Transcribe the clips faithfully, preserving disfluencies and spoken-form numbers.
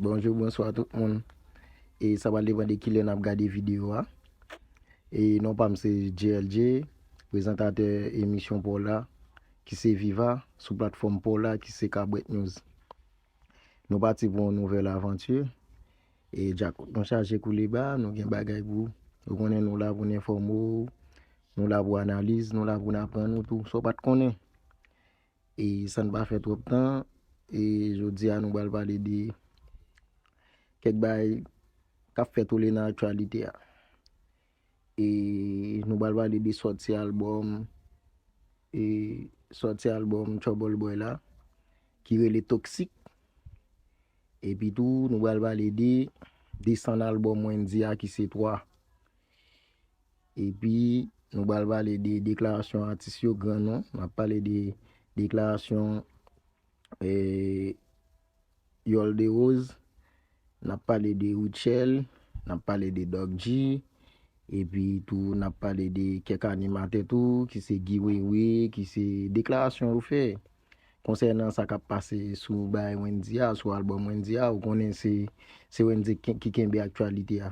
Bonjou, bonswa tout moun. E sa pral depann de kilè n ap gade videyo a. E non pa m se J L J, prezantatè emisyon pa w la, ki se Viva, sou platfòm pa w la, ki se Kabwèt News. Nou pati pou yon nouvèl avanti. E djakout nou chaje koule ba, nou gen bagay pou, ou konnen nou la pou n enfòme w, nou la pou analiz, nou la pou n aprann ou tou, sa w pa t konnen. E san n pa fè twòp tan, e jodi a nou pral pale de kèk bagay k ap fè tole nan aktyalite a. E nou pral pale de sòti albòm, e sòti albòm Trouble Boy la, ki rele Toxic. Epi tou, nou pral pale de desann albòm Wendyy a ki se twa. Epi, nou pral pale de deklarasyon atis yo, gran non. N ap pale de deklarasyon, eh, Yol Derose, n ap pale de Rutshelle, n ap pale de Doc G, epi tou n ap pale de kèk animatè tou, ki se Guy Wewe, ki se deklarasyon yo fè konsènan sa k ap pase sou bagay Wendyy a, sou albòm Wendyy a, ou konnen se, se Wendyy ki, ki kenbe aktyalite a.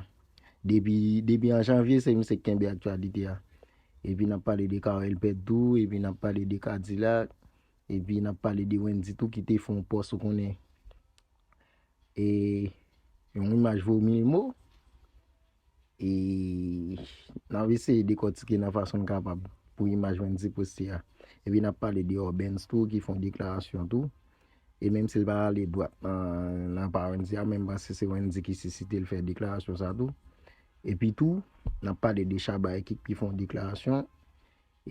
Depi, depi an janvye, se misye ki kenbe aktyalite a. Epi n ap pale de Carel Pèt tou, epi n ap pale de Kadilak, epi n ap pale de Wendyy tou ki te fè yon pòs, ou konnen. E yon imaj vo mil mo. E n ap eseye dekòtike nan fason n kapab pou imaj Wendyy poste a. Epi n ap pale de Orbens tou ki fè yon deklarasyon tou. E menm si l pa ale dwat nan, nan pa Wendyy a, men m panse se Wendyy ki sisite l fè deklarasyon sa tou. Epi tou, n ap pale de Shabba Ekip ki fè yon deklarasyon.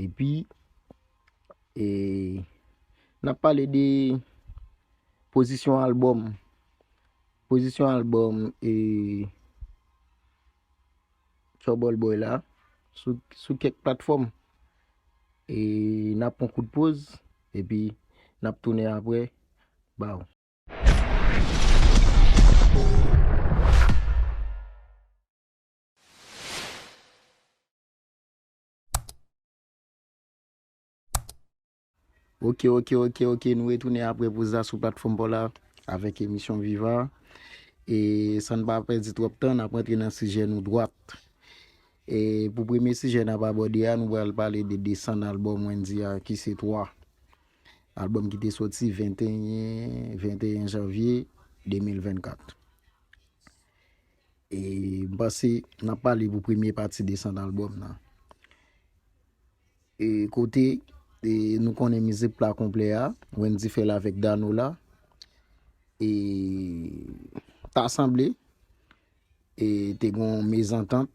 Epi, e, n ap pale de pozisyon albòm. Pozisyon albòm, e, Trouble Boy la sou, sou kèk platfòm. E n ap pran kout poz, epi n ap tounen apre ba w. Ok, ok, ok, ok. Nou retounen apre poz la sou platfòm pa w la avèk emisyon Viva. E san n pa pèdi twòp tan, n ap rantre nan sijè nou dwat. E pou premye sijè n ap abòde a, nou pral pale de desann albòm Wendyy a, ki se twa. Albòm ki te soti venteyen, venteyen janvye de mil vennkat. E m panse n ap pale pou premye pati desann albòm nan. E kote, e nou konnen mizik Pla Konplè a, Wendyy fè l avèk Danola. E ta sanble, e te gen yon mezantant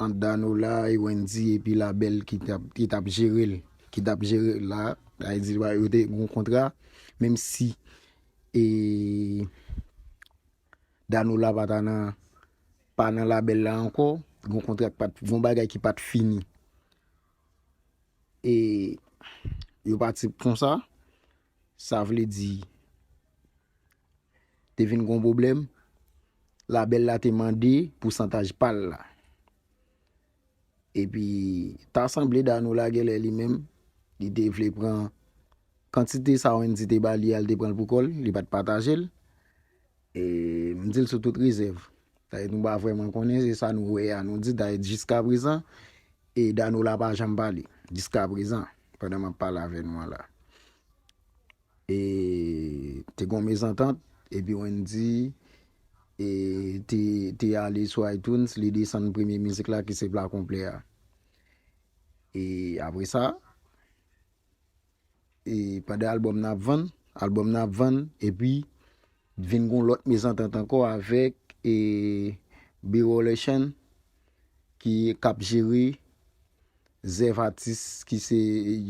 ant Danola e Wendyy epi labèl ki t ap, ki t ap jere l, ki t ap jere l la, sa vle di yo te gen yon kontra, menm si, e, Danola pa ta nan, pa nan labèl la ankò, gen yon kontra k pa t, gen yon bagay ki pa t fini. E yo pati konsa, sa vle di, te vin gen yon pwoblèm, labèl la te mande pousantaj pa l la. Epi, ta sanble Danola genlè li menm, li te vle pran kantite sa Wendyy te ba li a, li te pran l pou kò l, li pa t pataje l. E m di l sou tout rezèv. Dayè, nou pa vrèman konnen, se sa nou wè a, nou di, dayè, jiskaprezan, e Danola pa janm pale, jiskaprezan, pandan m ap pale avè nou an la. E te gen yon mezantant, epi Wendyy, e te, te ale sou iTunes, li desann premye mizik la ki se Pla Konplè a. E apre sa, e pandan albòm nan ap vann, albòm nan ap vann, epi vin gon lòt mezantant ankò avèk, e, B-Rollation ki, k ap jere zèv atis ki se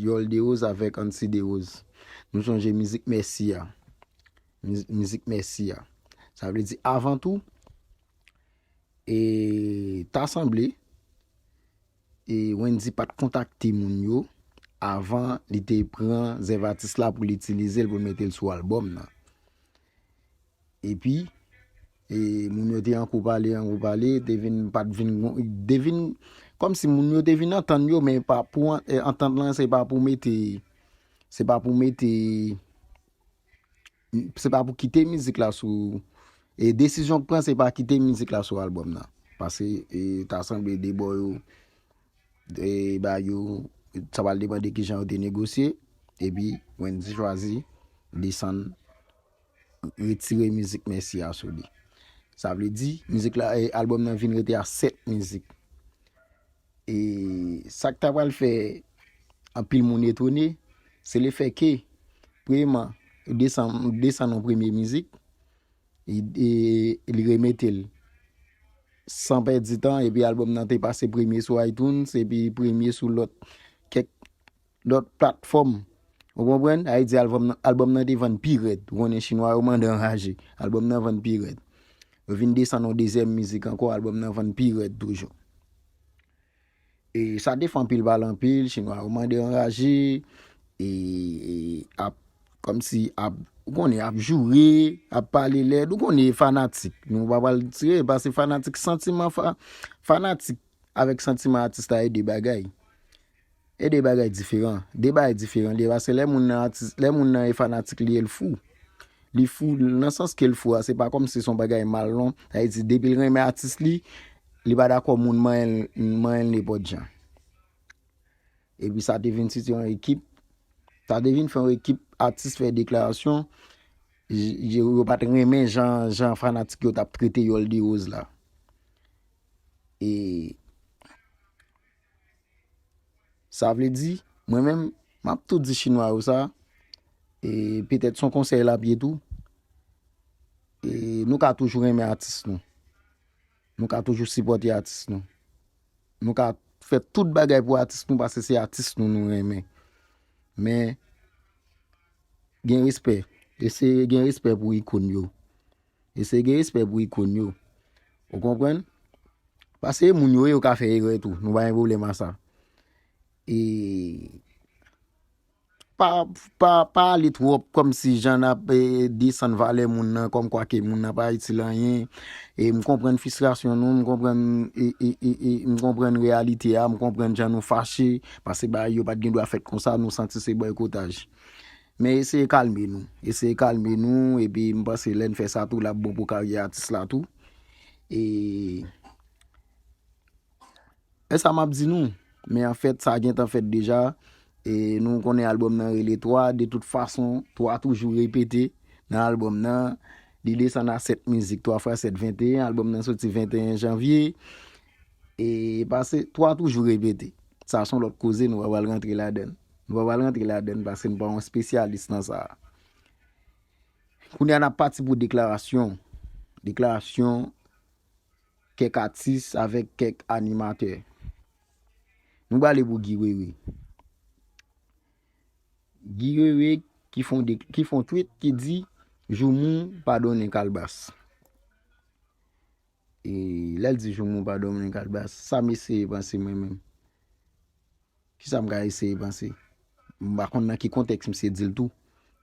Yol Derose avèk Ancy Derose. Nou sonje mizik Mèsi a. Miz-, mizik Mèsi a. Sa vle di avan tou, e ta sanble, e Wendyy pa t kontakte moun yo avan li te pran zèv atis la pou l itilize l, pou l mete l sou albòm nan. Epi, e moun yo te an kou pale, an kou pale, te vin, pa t vin, te vin, kòmsi moun yo te vin antann yo, men pa pou an-, e, antant lan, se pa pou mete, se pa pou mete, se pa pou kite mizik la sou, E desizyon k pran, se pa kite mizik la sou albòm nan. Paske e, ta sanble de bò yo, e, ba yo, sa pral depann de kijan yo te negosye. Epi, Wendy chwazi desann, retire mizik Mèsi a sou li. Sa vle di, mizik la, e, albòm nan vin rete a sèt mizik. E sa k ta pral fè anpil moun etone, se lefètke, premyèman, desann, desann yon premye mizik, e, e li remete l san pèdi tan, epi albòm nan te pase premye sou iTunes, epi premye sou lòt, kèk lòt platfòm. Ou konprann? Sa vle di albòm nan, albòm nan te vann pi rèd. Ou konnen chinwa yo mande anraje. Albòm nan vann pi rèd. Yo vin desann yon dezyèm mizik ankò, albòm nan vann pi rèd toujou. E sa te fè anpil pale anpil, chinwa yo mande anraje, e, e ap, kòmsi ap, ou konnen, ap joure, ap pale lèd, ou konnen fanatik. Nou pa pral tire, paske fanatik, santiman fa-, fanatik avèk santiman atis la e de bagay. E de bagay diferan. De bagay diferan li ye, paske lè moun nan atis, lè moun nan e fanatik li, e l fou. Li fou, nan sans ke l fou a, se pa kòmsi se yon bagay mal, non. Sa vle di, depi l renmen atis li, li pa dakò moun manyen l, manyen l nenpòt jan. Epi sa te vin site yon ekip, sa te vin fè yon ekip atis fè deklarasyon, j-, j-, yo pa t renmen jan, jan fanatik yo t ap trete Yòl de Woz la. E sa vle di, mwen menm, m ap tou di chinwa yo sa, e petèt se yon konsèy l ap ye tou, e nou ka toujou renmen atis nou. Nou ka toujou sipòte atis nou. Nou ka fè tout bagay pou atis nou, paske se atis nou nou renmen. Men, gen respè. Eseye gen respè pou ikòn yo. Eseye gen respè pou ikòn yo. Ou konprann? Paske moun yo, yo ka fè erè tou. Nou pa gen pwoblèm a sa. E pa, pa, pa ale twòp kòmsi jan n ap, e, desann valè moun nan, kòmkwa ke moun nan pa itil anyen. E m konprann fristrasyon nou, m konprann, e, e, e, e, m konprann reyalite a, m konprann jan nou fache, paske bagay yo pa t gen dwa fèt konsa, nou santi se bòykotaj. Men eseye kalme nou, eseye kalme nou, epi m panse lè n fè sa tou, l ap bon pou karyè atis la tou. E E sa m ap di nou, men anfèt, sa gentan fèt deja. E nou konnen albòm nan rele twa, de tout fason, twa toujou repete nan albòm nan. Li desann a sèt mizik, twa fwa sèt, venteyen, albòm nan soti venteyen janvye. E pase, twa toujou repete. Sa se yon lòt koze, nou pa pral rantre ladann. Nou pa pral rantre ladann paske nou pa yon espesyalis nan sa. Kounye a n ap pati pou deklarasyon. Deklarasyon kèk atis avèk kèk animatè. Nou prale pou Guy Wewe. Guy Wewe ki fè yon de-, ki fè yon tweet ki di, Joumou pa donnen kalbas. E lè l di Joumou pa donnen kalbas, sa m eseye panse mwen menm. Kisa m ka eseye panse? M pa konn nan ki kontèks misye di l tou.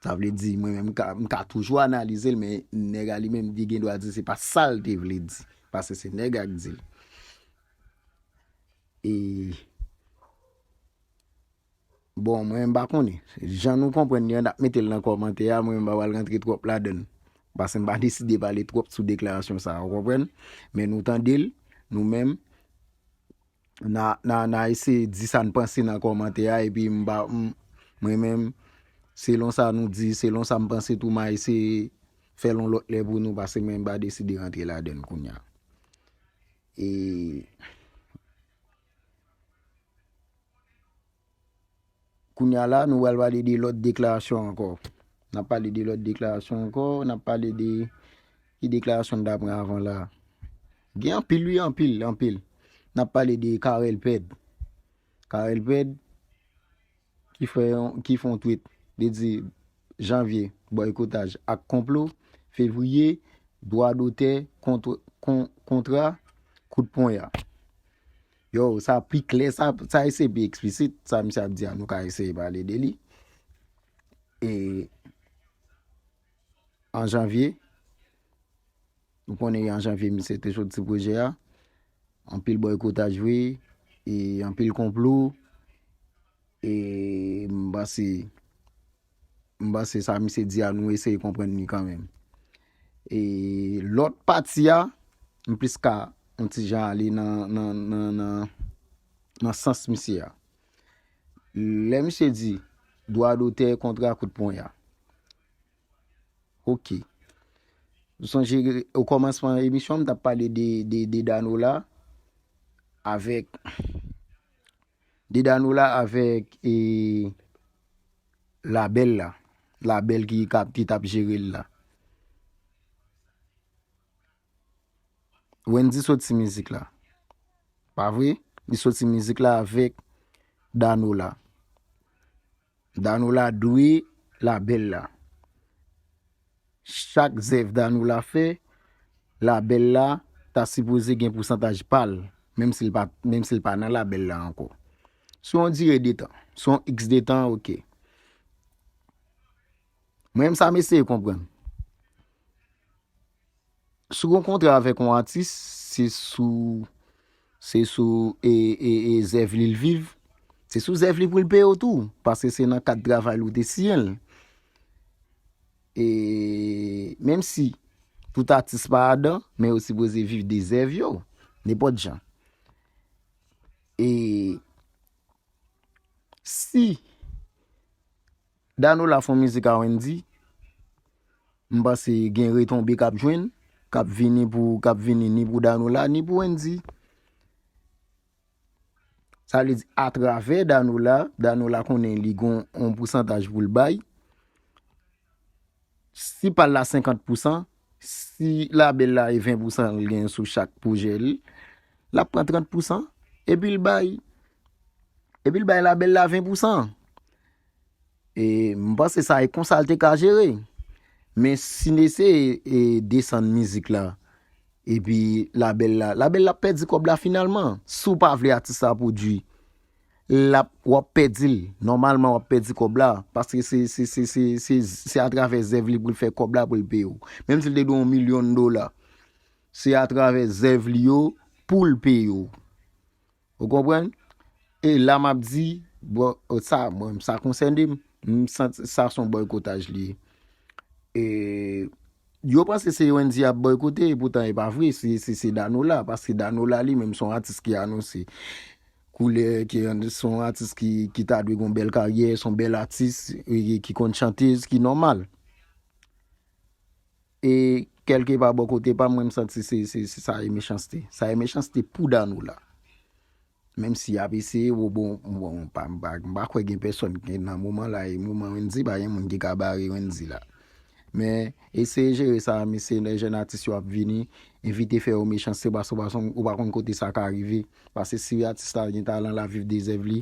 Sa vle di, mwen menm, m ka, m ka toujou analize l, men nèg a li menm, li gen dwa di se pa sa l te vle di. Paske se nèg a k di l. E, bon, mwen, m pa konnen. Jan nou konprann li an, n ap mete l nan kòmantè a, mwen, m pa pral rantre twòp ladann. Paske m pa deside pale twòp sou deklarasyon sa a, ou konprann? Men nou tande l, nou menm, n a, n a, n a eseye di sa n panse nan kòmantè a, epi m pa, m, mwen menm, selon sa nou di, selon sa m panse tou, m a eseye fè l yon lòt lè pou nou, paske mwen m pa deside rantre ladann kounye a. E kounye a la, nou pral pale de lòt deklarasyon ankò. N ap pale de lòt deklarasyon ankò, n ap pale de ki deklarasyon n ta pran avan la. Gen anpil, wi, anpil, anpil. N ap pale de Carel Pèd. Carel Pèd ki fè yon, ki fè yon tweet. Li di, janvye, bòykotaj ak konplo, fevriye, dwa dotè, kont-, kon-, kontra, kout ponya. Yo, sa pi klè, sa, sa eseye pi eksplisit, sa misye ap di a, nou ka eseye pale de li. E an janvye, nou konnen an janvye, misye te soti pwojè a. Anpil bòykotaj vre, e anpil konplo, e m panse, m panse sa misye di a, nou eseye konprann li kanmenm. E lòt pati a, m plis ka yon ti jan ale nan, nan, nan, nan, nan sans misye a. Lè misye di, dwa dotè kontra kout ponya. Ok. Ou sonje, o kòmansman emisyon, m t ap pale de, de, de Danola avèk, de Danola avèk, e, labèl la. Labèl ki, k ap, ki t ap jere l la. Wendy soti mizik la. Pa vre? Li soti mizik la avèk Danola. Danola dwe labèl la. Chak zèv Danola fè, labèl la ta sipoze gen pousantaj pa l, menm si l pa, menm si l pa nan labèl la ankò. Sou yon dire de tan, sou yon X de tan, ok. Mwen menm sa m eseye konprann. Si w gen yon kontra avèk yon atis, se sou, se sou, e, e, e, zèv li l viv. Se sou zèv li pou l peye w tou, paske se nan kad travay li w te siyen l. E menm si tout atis pa adan, men yo sipoze viv de zèv yo, nenpòt jan. E si Danola fè yon mizik a Wendy, m panse gen retonbe k ap jwenn, k ap vini pou, k ap vini ni pou Danola, ni pou Wendy. Sa vle di, atravè Danola, Danola konnen li gon yon pousantaj pou l bay. Si pa l la senkant pousan, si labèl la e ven pousan l gen sou chak pwojè li, l ap pran trant pousan, epi l bay, epi l bay labèl la ven pousan. E m panse sa e konsa l te ka jere. Men si n eseye, e, desann mizik la, epi labèl la, labèl la ap pèdi kòb la finalman. Si w pa vle atis la pwodui, l ap, w ap pèdi l. Nòmalman, w ap pèdi kòb la, paske se, se, se, se, se, se atravè zèv li pou l fè kòb la pou l peye w. Menm si l te dwe yon milyon dola, se atravè zèv li yo pou l peye w. Ou konprann? E la m ap di, bon, sa, mwen, sa konsène m, m santi sa se yon bòykotaj li ye. E yo panse se Wendy y ap bòykote, epoutan e pa vre, se, se, se Danola, paske Danola li menm se yon atis ki anonse koulè, ki se yon atis ki, ki ta dwe gen yon bèl karyè, se yon bèl atis, e, ki konn chante, ki nòmal. E kèlkepa bò kote pa m, mwen m santi se, se, se, sa e mechanste. Sa e mechanste pou Danola. Menm si y ap eseye, bon, bon, bon, pa, m pa, m pa kwè gen pèsòn ki nan moman la, e moman Wendy, pa gen moun ki ka bare Wendy la. Men, eseye jere sa, mesye, lè jèn atis yo ap vini, evite fè yo mechanste, paske w pa, ou pa konn kote sa ka rive. Paske si atis la gen talan, l ap viv de zèv li.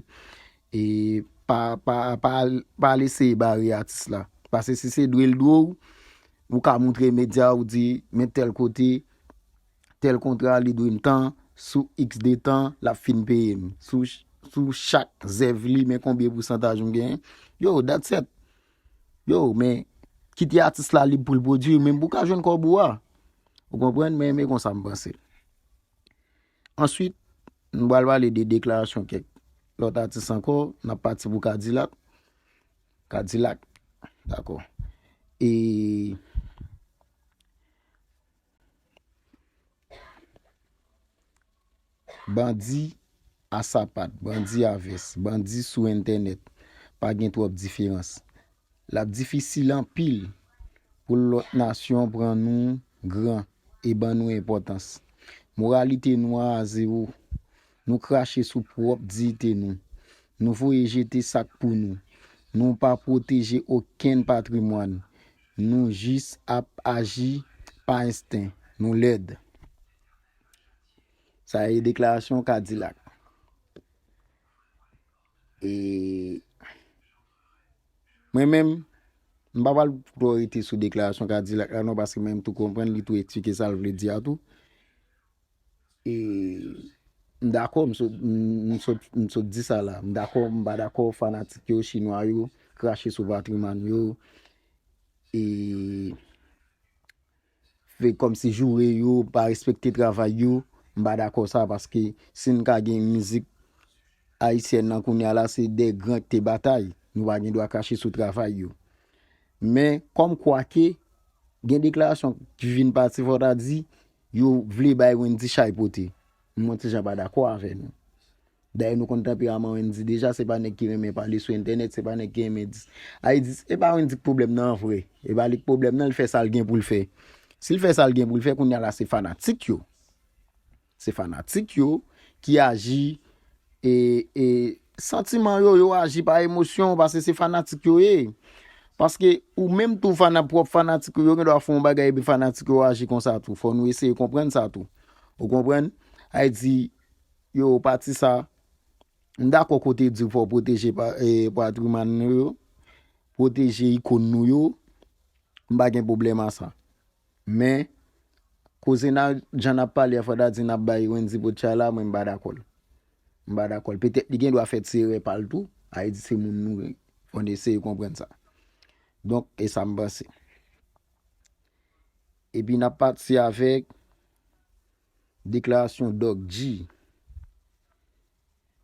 E pa, pa, pa, pa al eseye bare atis la. Paske si se dwe l dwe w, ou ka montre medya, ou di, men tèl kote, tèl kontra, li dwe m tan, sou X de tan, l ap fin peye m. Sou, sou chak zèv li, men konbyen pousantaj m genyen. Yo, that's it. Yo, men, kite atis la lib pou l pwodui, menm pou w ka jwenn kòb ou a. Ou konprann? Men, men konsa m panse. Answit, nou pral pale de deklarasyon kèk lòt atis ankò. N ap pati pou Kadilak. Kadilak, dakò. E bandi a sapat, bandi a vès, bandi sou entènèt, pa gen twòp diferans. L ap difisil anpil pou lòt nasyon pran nou gran e ban nou enpòtans. Moralite nou a zewo. Nou krache sou pwòp diyite nou. Nou voye jete sa k pou nou. Nou pa pwoteje okenn patrimwàn. Nou jis ap aji pa ensten. Nou lèd. Sa e deklarasyon Kadilak. E mwen menm, m pa pral twò rete sou deklarasyon Kadilak la non, paske mwen m tou konprann, li tou eksplike sa l vle di a tou. E m dakò, m sot, m, m sot, m sot di sa la. M dakò, m pa dakò fanatik yo, chinwa yo, krache sou patrimwàn yo. E fè kòmsi joure yo, pa respekte travay yo, m pa dakò sa, paske si n ka gen mizik ayisyèn nan kounye a la, se de gran ki te batay. Nou pa gen dwa krache sou travay yo. Men, kòmkwa ke Gen deklarasyon ki vin pati, fò ta di, yo vle bay Wendy chay pote. Mwen ti jan pa dakò avè nou. Dayè nou konn tanperaman Wendy deja, se pa nèg ki renmen pale sou entènèt, se pa nèg ki renmen di. Ay di, e pa Wendy k pwoblèm nan an vre. E pa li k pwoblèm nan, li fè sa l gen pou l fè. Si l fè sa l gen pou l fè, kounye a la se fanatik yo. Se fanatik yo ki aji e, e santiman yo, yo aji pa emosyon, paske se fanatik yo ye. Paske ou menm tou fana, pwòp fanatik yo, yo gen dwa fè yon bagay epi fanatik yo aji konsa tou. Fò nou eseye konprann sa tou. Ou konprann? Ay di, yo, pati sa, m dakò kote di fò pwoteje pa, e, patrimwàn nou yo, pwoteje ikòn nou yo, m pa gen pwoblèm a sa. Men, koze nan, jan n ap pale a, fò ta di n ap bay Wendy pot chay la, mwen m pa dakò l. M pa dakò l. Petèt li gen dwa fè ti erè pa l tou, Ayiti se moun nou ye. Fò n eseye konprann sa. Donk, e sa m panse. Epi n ap pati avèk deklarasyon Doc G.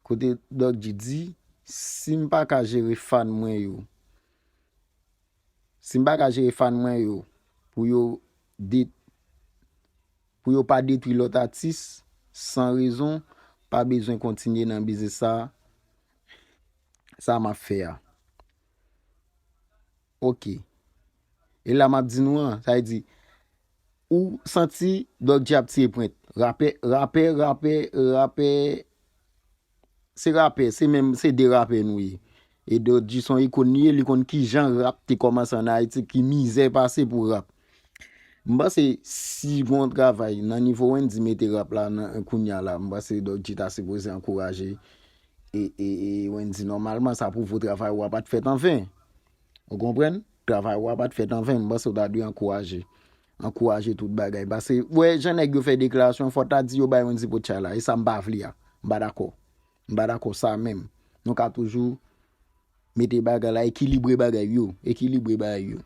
Kote Doc G di, si m pa ka jere fan mwen yo, si m pa ka jere fan mwen yo pou yo de, pou yo pa detwi lòt atis san rezon, pa bezwen kontinye nan biznis sa, sa m ap fè a. Ok. E la m ap di nou an, sa vle di, ou santi Doc G ap tire pwent. Rapè, rapè, rapè, rapè, se rapè, se menm, se de rapè nou ye. E Doc G se yon ikòn li ye, li konn kijan rap te kòmanse ann Ayiti, ki mizè pase pou rap. M panse si gon travay nan nivo Wendy mete rap la nan kounye a la, m panse Doc G ta sipoze ankouraje e, e, e Wendy nòmalman, sa pwouve travay ou a pa t fèt anven. Ou konprann? Travay ou a pa t fèt anven, m panse w ta dwe ankouraje. Ankouraje tout bagay. Paske, w wè, jan nèg yo fè deklarasyon, fò ta di yo bay Wendy pot chay la. E sa m pa vle a. M pa dakò. M pa dakò sa menm. Nou ka toujou mete bagay la, ekilibre bagay yo. Ekilibre bagay yo.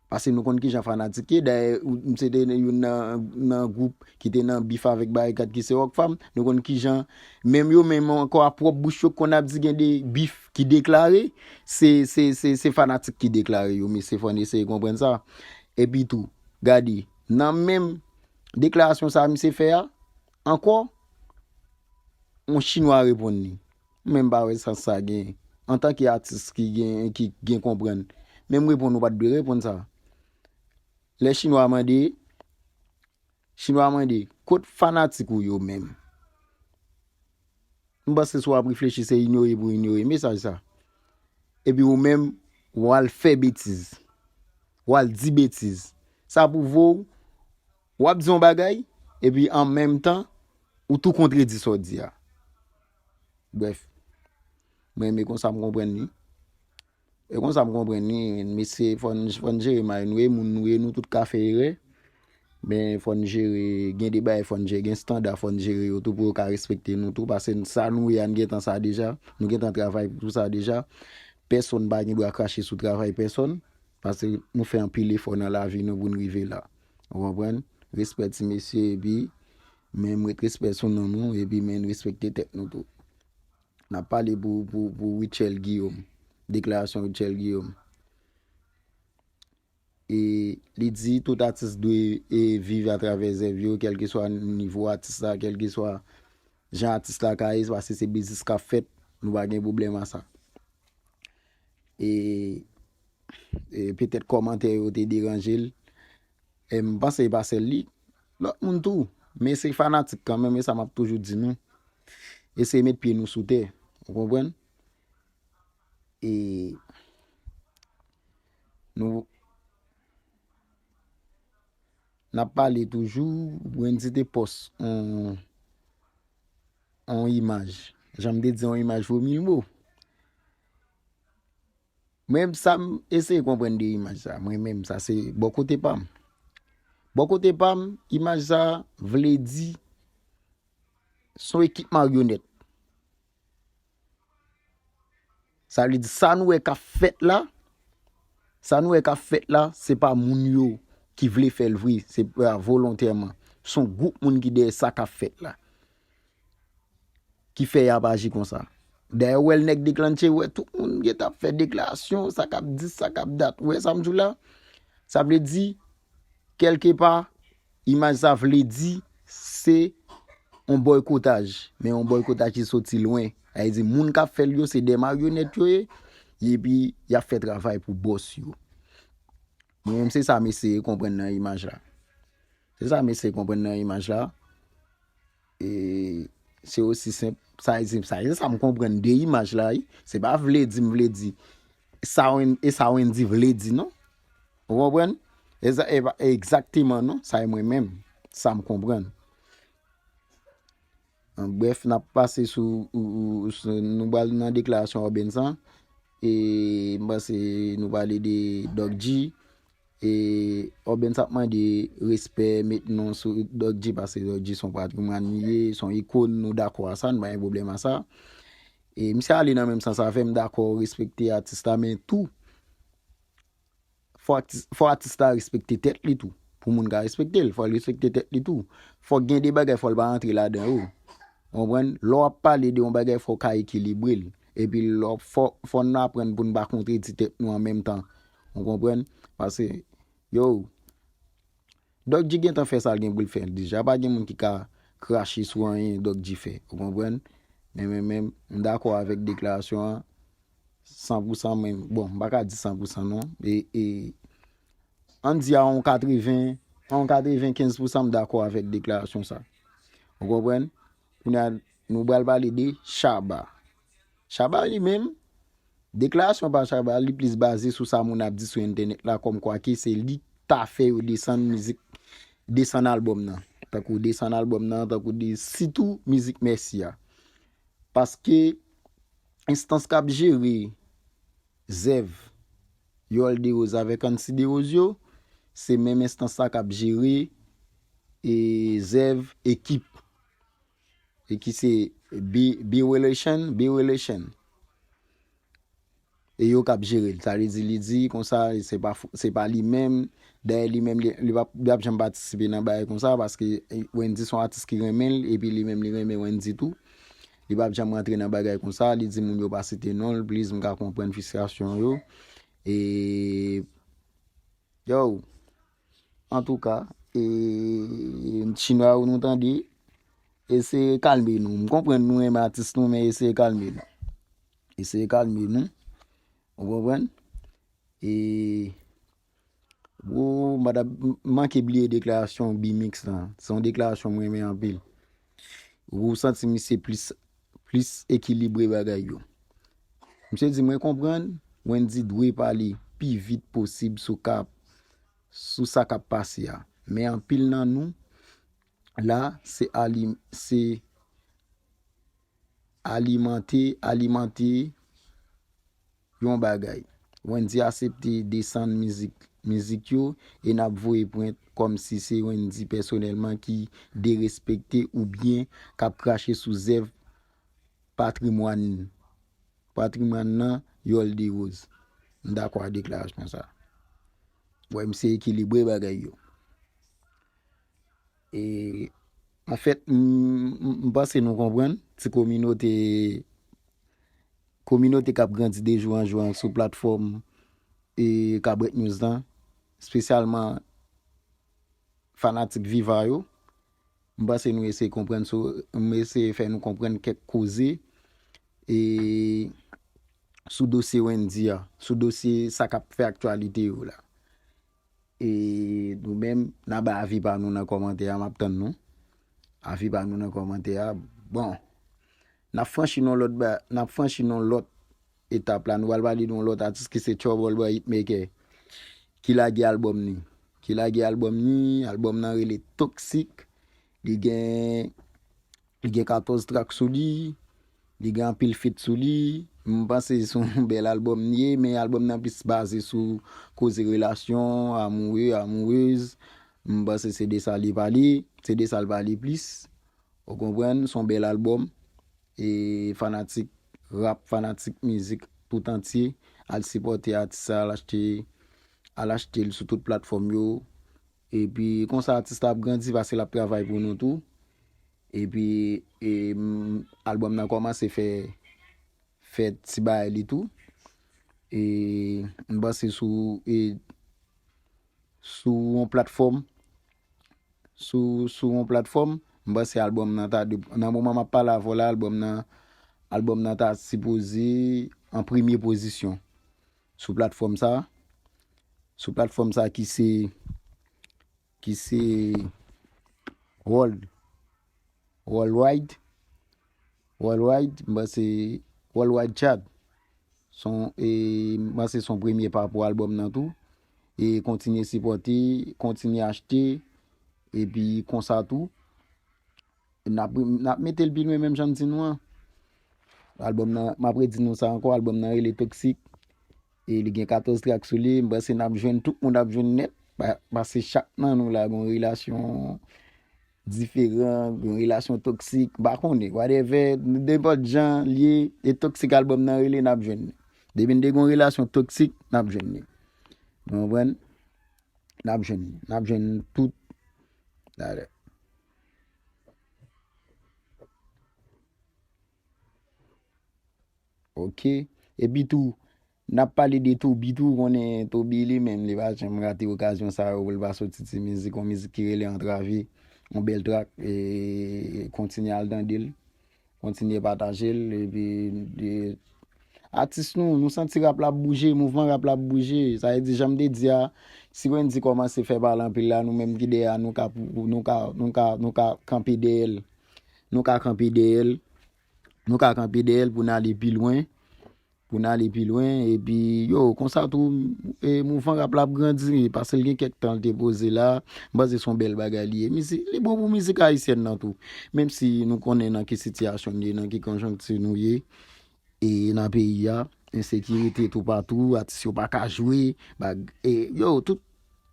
Paske nou konn kijan fanatik ye. Dayè, ou, m se te youn nan, nan gwoup ki te nan bif avèk Barikat ki se Rockfam. Nou konn kijan, menm yo menm ankò a pwòp bouch yo konn ap di gen de bif ki deklare. Se, se, se, se fanatik ki deklare yo, mesye, fò n eseye konprann sa. Epi tou, gade, nan menm deklarasyon sa a misye fè a, ankò, yon chinwa reponn li. Mwen m pa wè sans sa gen. Antanke atis ki gen, ki gen konprann. Menm reponn ou pa t dwe reponn sa. Lè chinwa mande, chinwa mande, kot fanatik ou yo menm? M panse si w ap reflechi, se inyore pou inyore mesaj sa. Epi ou menm, w al fè betiz. W al di betiz. Sa pwouve w, w ap di yon bagay, epi an menm tan, ou tou kontredi sa w di a. Brèf, mwen renmen konsa m konprann li. E konsa m konprann li, mesye, fò n, fò n jere may nou, e moun nou ye, nou tout ka fè erè. Men fò n jere, gen de bagay fò n jere, gen estanda fò n jere yo tou pou yo ka respekte nou tou, paske sa nou ye a, n gentan sa deja, nou gentan travay pou sa deja. Pèsonn pa gen dwa krache sou travay pèsonn, paske nou fè anpil efò nan lavi nou pou n rive la. Ou konprann? Respè ti mesye, epi men m ret respè sou non nou, epi men n respekte tèt nou tou. N ap pale pou, pou, pou Rutshelle Guillaume. Deklarasyon Rutshelle Guillaume. E li di tout atis dwe, e, viv atravè zèv yo, kèlkeswa nivo atis la, kèlkeswa jan atis la ka ye, paske se biznis k ap fèt, nou pa gen pwoblèm a sa. E, e petèt kòmantè yo te deranje l. E m panse e pa sèl li, lòt moun tou. Men se fanatik kanmenm, e sa m ap toujou di nou. Eseye met pye nou sou tè. Ou konprann? E nou, n ap pale toujou, Wendy te pòs yon, yon imaj. Jan m te di, yon imaj vo mil mo. Mwen, sa m eseye konprann de imaj sa, mwen menm, sa se bò kote pa m. Bò kote pa m, imaj sa vle di, se yon ekip maryonèt. Sa vle di, sa nou wè k ap fèt la, sa nou wè k ap fèt la, se pa moun yo ki vle fè l vre, se pa volontèman. Se yon gwoup moun ki dèyè sa k ap fèt la, ki fè y ap aji konsa. Dayè, ou wè l nèk deklanche, ou wè tout moun gentan ap fè deklarasyon, sa k ap dis, sa k ap dat. Ou wè sa m di w la? Sa vle di, kèlkepa, imaj sa vle di se yon bòykotaj, men yon bòykotaj ki soti lwen. Sa vle di moun k ap fè l yo se de maryonèt yo ye, epi y ap fè travay pou bòs yo. Mwen menm se sa m eseye konprann nan imaj la. Se sa m eseye konprann nan imaj la. E se osi senp sa, e se sa, e se sa m konprann de imaj la, wi. Se pa vle di m vle di sa Wen-, e sa Wendy vle di, non. Ou konprann? E sa, e pa, e egzakteman, non. Sa e mwen menm. Sa m konprann. An brèf, n ap pase sou, ou, ou, sou, nou pral nan deklarasyon Obensan. E m panse nou pale de Doc G. E Obensan ap mande respè, met non sou Doc G, paske Doc G se yon patrimwàn li ye, se yon ikòn, nou dakò a sa, nou pa gen pwoblèm a sa. E misye ale nan menm sans avè m, dakò, respekte atis la, men tou, fò atis, fò atis la respekte tèt li tou. Pou moun ka respekte l, fò l respekte tèt li tou. Fòk gen de bagay, fò l pa rantre ladan yo. Ou konprann? Lè w ap pale de yon bagay, fò w ka ekilibre l. Epi lè w, fò, fò n aprann pou n pa kontredi tèt nou an menm tan. Ou konprann? Paske, yo, Doc G gentan fè sa l gen pou l fè. Deja, pa gen moun ki ka krache sou anyen Doc G fè. Ou konprann? Men, men, men, m dakò avèk deklarasyon an san pou san, men, bon, m pa ka di san pou san non. E, e, ann di a yon katreven, a yon katrevenkenz pou san m dakò avèk deklarasyon sa. Ou konprann? Kounye a, nou pral pale de Shabba. Shabba li menm, deklarasyon pa Shabba, li plis baze sou sa moun ap di sou entènèt la, kòmkwa ke se li ta fè yo desann mizik, desann albòm nan. Tankou desann albòm nan, tankou de, sitou mizik Mèsi a. Paske enstans k ap jere zèv Yol Derose avèk Ancy Derose yo, se menm enstans sa k ap jere, e, zèv Ekip. E ki se B, B Relation, B Relation. E yo k ap jere l. Sa vle di, li di konsa, se pa, se pa li menm. Dayè, li menm, li, li p ap, li p ap janm patisipe nan bagay konsa, paske, e, Wendy se yon atis ki renmen l, epi li menm, li renmen Wendy tou. Li p ap janm rantre nan bagay konsa, li di moun yo pa site non l, please, m ka konprann fristrasyon yo. E, yo, antouka, e, chinwa yo nou tande, eseye kalme nou. M konprann nou renmen atis nou, men eseye kalme nou. Eseye kalme nou. Ou konprann? E, ou, madanm, m manke bliye deklarasyon B-Mix lan. Se yon deklarasyon m renmen anpil. Ou santi misye plis, plis ekilibre bagay yo. Misye di, mwen konprann, Wendy dwe pale pi vit posib sou ka, sou sa k ap pase a. Men anpil nan nou, la, se ali-, se alimante, alimante yon bagay. Wendy aksepte desann mizik, mizik yo, e n ap voye pwent kòmsi se Wendy pèsonèlman ki derespekte oubyen k ap krache sou zèv patrimwàn, patrimwàn nan Yol Derose. M dakò ak deklarasyon sa. Wè, misye ekilibre bagay yo. E, anfèt, m, m, m panse nou konprann ti kominote, kominote k ap grandi de jou an jou an sou platfòm, e, Cabrèt News lan, espesyalman fanatik Viva yo. M panse nou eseye konprann sou, m eseye fè nou konprann kèk koze, e, sou dosye Wendy a, sou dosye sa k ap fè aktyalite yo la. E nou menm, n a bay avi pa nou nan kòmantè a, m ap tann nou. Avi pa nou nan kòmantè a. Bon, n ap franchi nan lòt ba-, n ap franchi nan lòt etap la. Nou pral pale de yon lòt atis ki se Trouble Boy Hitmaker, ki lage albòm ni. Ki lage albòm ni, albòm nan rele Toxic. Li gen Li gen katòz trak sou li, li gen anpil feat sou li. M panse se yon bèl albòm li ye, men albòm nan plis baze sou koze relasyon, amoure, amourez. M panse se de sa li pale, se de sa l pale plis. Ou konprann, se yon bèl albòm. E fanatik rap, fanatik mizik tout antye, al sipòte atis sa, al achte, al achte l sou tout platfòm yo. Epi konsa atis la ap grandi, paske l ap travay pou nou tou. Epi, e, m, albòm nan kòmanse fè, fè ti bagay li tou. E, m panse sou, e, sou yon platfòm, sou, sou yon platfòm, m panse albòm nan ta de, nan moman m ap pale avè w la, albòm nan, albòm nan ta sipoze an premye pozisyon sou platfòm sa, sou platfòm sa ki se, ki se World, Worldwide, Worldwide, m panse Worldwide Chart. Son, e, m panse son premye pa pou albòm nan tou. E kontinye sipòte, kontinye achte, epi konsa tou. N ap, n ap mete l pi lwen menm jan m di nou an. Albòm nan, m ap redi nou sa ankò, albòm nan rele Toxic. E li gen katòz trak sou li, m panse n ap jwenn, tout moun ap jwenn nèt. Pa-, paske chak nan nou la gen yon relasyon diferan, gen yon relasyon toksik, m pa konnen, whatever, nenpòt jan l ye, e toksik albòm nan rele, n ap jwenn li. Depi n te gen yon relasyon toksik, n ap jwenn li. Nou konprann? N ap jwenn li. N ap jwenn tout. Talè. Ok. Epi tou, n ap pale de Toby tou, konnen Toby li menm, li pa janm rate okazyon sa yo pou l pa soti ti mizik, yon mizik ki rele Antrave, yon bèl trak, e kontinye al tande l, kontinye pataje l, epi de, atis nou, nou santi rap la ap bouje, mouvman rap la ap bouje, sa vle di, jan m te di a, si Wendyy kòmanse fè pale anpil la, nou menm ki dèyè a, nou ka, nou ka, nou ka, nou ka kanpe dèyè l, nou ka kanpe dèyè l, nou ka kanpe dèyè l pou n ale pi lwen, pou n ale pi lwen, epi, yo, konsa tou, e, mouvman rap la ap grandi, paske l gen kèk tan l te poze la, m panse se yon bèl bagay li ye. Mizik, li bon pou mizik ayisyèn nan tou. Menm si nou konnen nan ki sitiyasyon n ye, nan ki konjonkti nou ye, e nan peyi a, ensekirite toupatou, atis yo pa ka jwe, bag-, e, yo, tout,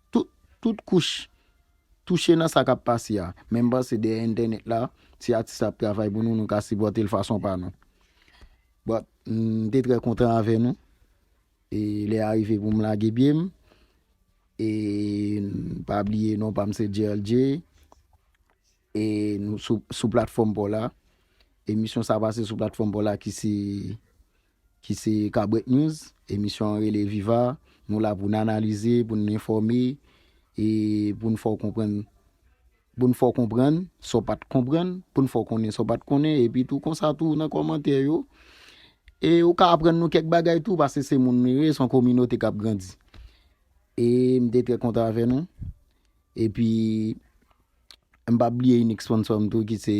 tout, tout kouch touche nan sa k ap pase a. Men m panse dèyè entènèt la, si atis la ap travay pou nou, nou ka sipòte l fason pa nou. But, m te trè kontan avè nou. E lè a rive pou m lage pye m. E pa bliye non pa m se J L J. E nou sou, sou platfòm pa w la. Emisyon sa pase sou platfòm pa w la ki se, ki se Kabwèt News. Emisyon an rele Viva. Nou la pou n analize, pou n enfòme, e pou n fè w konprann, pou n fè w konprann sa w pa t konprann, pou n fè w konnen sa w pa t konnen, epi tou konsa tou nan kòmantè yo. E ou ka aprann nou kèk bagay tou, paske se moun nou ye, se yon kominote k ap grandi. E m te trè kontan avè nou. Epi, m p ap bliye inik sponsò m tou, ki se,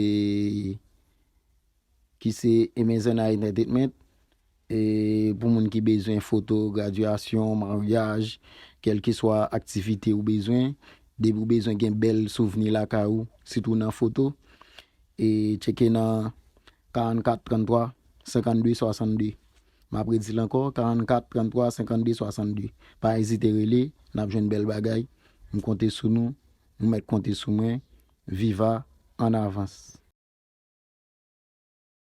ki se Amazon Entertainment. E pou moun ki bezwen foto, gradyasyon, maryaj, kèlkeswa aktivite ou bezwen, depi ou bezwen gen bèl souvni lakay ou, sitou nan foto, e tcheke nan karannkat tranntwa senkannde swasanndde. M ap redi l ankò, karannkat tranntwa senkannde swasanndde. Pa ezite rele, n ap jwenn bèl bagay. M konte sou nou, nou mèt konte sou mwen. Viva, an avans.